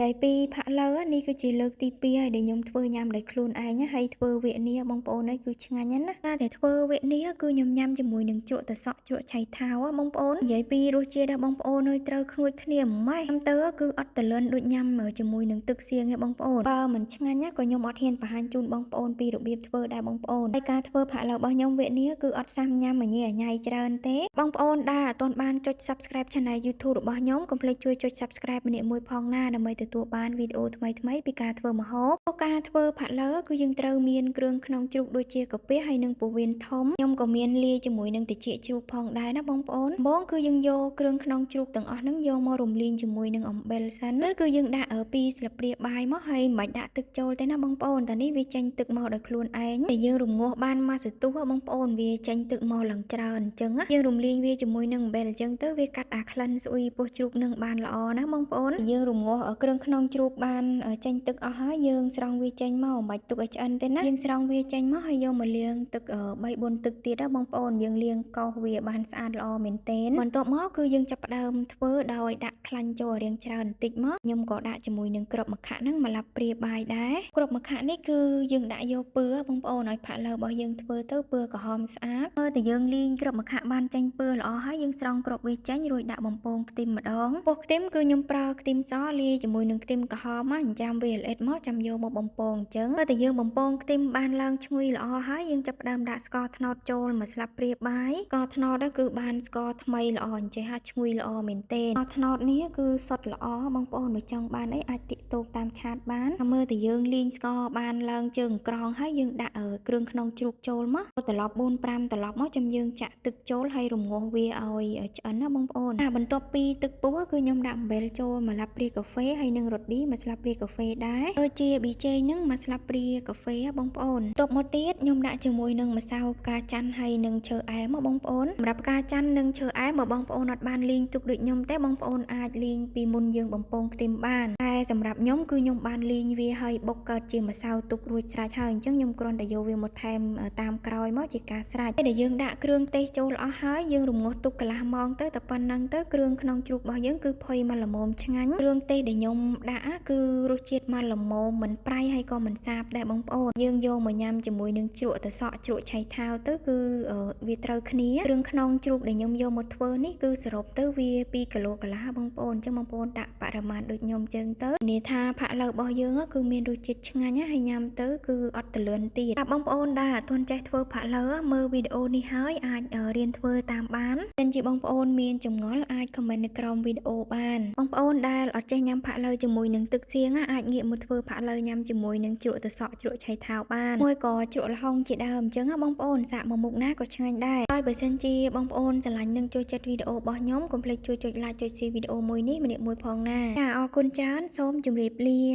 តែពីផាក់ឡូវនេះគឺជាលើកទី2ហើយដែលខ្ញុំធ្វើញ៉ាំដោយខ្លួនឯងហើយធ្វើវគ្គនេះបងប្អូនអើយគឺឆ្ងាញ់ណាស់ណាតែធ្វើវគ្គនេះគឺខ្ញុំញ៉ាំជាមួយនឹងជ្រក់ត្រសក់ជ្រក់ឆៃថាវបងប្អូននិយាយពីរសជាតិដល់បងប្អូនអើយត្រូវខ្នួចគ្នាម៉េះញ៉ាំទៅគឺអត់តលិនដូចញ៉ាំជាមួយនឹងទឹកសៀងឯងបងប្អូនបើមិនឆ្ងាញ់ក៏ខ្ញុំអត់ហ៊ានបង្ហាញជូនបងប្អូនពីរបៀបធ្វើដែរបងប្អូនហើយការធ្វើផាក់ឡូវរបស់ខ្ញុំវគ្គនេះគឺអត់សាំញ៉ាំញ៉ៃញ៉ៃច្រើនទេបងប្អូនដែលអត់ទាន់បានចុច Subscribe Channel YouTube របស់ខ្ញុំកុំភ្លេចជួយចុច Subscribe ម្នាក់មួយផងណាដើម្បីទទួលបានវីដេអូថ្មីៗពីការធ្វើម្ហូបការធ្វើផាក់ឡូវគឺយើងត្រូវមានគ្រឿងក្នុងជ្រូកដូចជាកាពះហើយនិងពោះវៀនធំខ្ញុំក៏មានលាយជាមួយនឹងត្រចៀកជ្រូកផងដែរណាបងប្អូនបងគឺយើងយកគ្រឿងក្នុងជ្រូកទាំងអស់ហ្នឹងយកមករំលីងជាមួយនឹងអំបិលសិនគឺយើងដាក់2ស្លាបព្រាបាយមកហើយមិនបាច់ដាក់ទឹកចូលទេណាបងប្អូនតែនេះវាចេញទឹកមកដោយខ្លួនឯងតែយើងរងាស់បានមួយសន្ទុះបងប្អូនវាចេញទឹកមកឡើងច្រើនអញ្ចឹងយើងរំលាយវាជាមួយនឹងអំបិលអញ្ចឹងទៅវាកាត់អាក្លិនស្អុយពោះជ្រូកនឹងបានល្អណាបងប្អូនយើងរងាស់គ្រឿងក្នុងជ្រូកបានចេញទឹកអស់ហើយយើងស្រង់វាចេញមកមិនបាច់ទុកឲ្យឆ្អិនទេណាយើងស្រង់វាចេញមកហើយយកមកលាងទឹក3 4ទឹកទៀតណាបងប្អូនយើងលាងកោសវាបានស្អាតល្អមែនទែនបន្ទាប់មកគឺយើងចាប់ផ្ដើមធ្វើដោយដាក់ខ្លាញ់ចូលរៀងច្រើនបន្តិចមកខ្ញុំក៏ដាក់ជាមួយនឹងគ្រាប់ម្ខាក់ហ្នឹងមកឡាប់ព្រាបាយដែរគ្រាប់ម្ខាក់នេះគឺយើងដាក់យកពឿបងប្អូនឲ្យផាក់ឡូវរបស់យើងធ្វើទៅពឿក្រហមស្អាតមើលតែយើងលីងគ្រាប់ម្ខាក់បានចេញពឿល្អហើយយើងស្រង់គ្រាប់វាចេញរួចដាក់បំពងខ្ទឹមម្ដងពោះខ្ទឹមគឺខ្ញុំប្រើខ្ទឹមសលាយជាមួយនឹងខ្ទឹមក្រហមអញ្ចាំវាល្អិតមកចាំយកមកបំពងអញ្ចឹងមើលតែយើងបំពងខ្ទឹមបានឡើងឈ្ងុយល្អហើយយើងចាប់ផ្ដើមដាក់ស្ករត្នោតចូលមួយស្លាបព្រាបាយស្ករត្នោតគឺបានស្ករថ្មីល្អអញ្ចេះហាឈ្ងុយល្អមែនទែនស្ករត្នោតនេះគឺសុទ្ធល្អបងប្អូនបើចង់បានអីអាចតាក់ទងតាមឆាតបានមើលតែយើងលីងស្ករបានឡើងជើងក្រងហើយយើងដាក់គ្រឿងក្នុងជ្រូកចូលមកត្រឡប់4 5ត្រឡប់មកចាំយើងចាក់ទឹកចូលហើយរងាស់វាឲ្យឆ្អិនណាបងប្អូនបន្ទាប់ពីទឹកពុះគឺខ្ញុំដាក់អំបិលចូលមួយស្លាបព្រាកាហ្វេហើយនិងរ៉ូឌីមួយស្លាបព្រាកាហ្វេដែរដូចជាប៊ីចេងនឹងមួយស្លាបព្រាកាហ្វេបងប្អូនបន្ទាប់មកទៀតខ្ញុំដាក់ជាមួយនឹងម្សៅផ្កាច័ន្ទហើយនិងឈើអែមបងប្អូនសម្រាប់ផ្កាច័ន្ទនិងឈើអែមបើបងប្អូនអត់បានលីងទុកដូចខ្ញុំទេបងប្អូនអាចលីងពីមុនយើងបំពងខ្ទឹមបានតែសម្រាប់ខ្ញុំគឺខ្ញុំបានលីងវាហើយបុកកើតជាម្សៅទុករួចស្រេចហើយអញ្ចឹងខ្ញុំគ្រាន់តែយកវាមកថែមតាមក្រោយមកជាការស្រេចពេលដែលយើងដាក់គ្រឿងទេសចូលអស់ហើយយើងរងាស់ទុកកន្លះម៉ោងទៅតែប៉ុណ្្នឹងទៅគ្រឿងក្នុងជ្រូករបស់យើងគឺផុយមកល្មមឆ្ងាញ់គ្រឿងទេសដែលខ្ញុំដាក់គឺរសជាតិមកល្មមមិនប្រៃហើយក៏មិនសាបដែរបងប្អូនយើងយកមកញ៉ាំជាមួយនឹងជ្រក់ត្រសក់ជ្រក់ឆៃថាវទៅគឺវាត្រូវគ្នាគ្រឿងក្នុងជ្រូកដែលខ្ញុំយកមកធ្វើនេះគឺសរុបទៅវា2គីឡូកន្លះបងប្អូនអញ្ចឹងបងប្អូនដាក់បរិមាណដូចខ្ញុំចឹងទៅនិយាយថាផាក់ឡូវរបស់យើងគឺមានរសជាតិឆ្ងាញ់ហើយញ៉ាំទៅគឺអត់ទលឿនទៀតប្រាប់បងប្អូនដែលអត់ទាន់ចេះធ្វើផាក់ឡូវមើលវីដេអូនេះហើយអាចរៀនធ្វើតាមបានសិនជាបងប្អូនមានចម្ងល់អាច comment នៅក្រោមវីដេអូបានបងប្អូនដែលអត់ចេះញ៉ាំផាក់ឡូវជាមួយនឹងទឹកសៀងអាចងាកមកធ្វើផាក់ឡូវញ៉ាំជាមួយនឹងជ្រក់ត្រសក់ជ្រក់ឆៃថាវបានមួយក៏ជ្រក់ល្ហុងជាដើមអញ្ចឹងបងប្អូនសាកមកមុខណាក៏ឆ្ងាញ់ដែរហើយបើសិនជាបងប្អូនស្រឡាញ់និងចូលចិត្តវីដេអូរបស់ខ្ញុំកុំភ្លេចជួយចុច like ចុច share វីដេអូមួយនេះម្នាក់មួយផងណាចាអរគុណច្រើនសូមជម្រាបលា។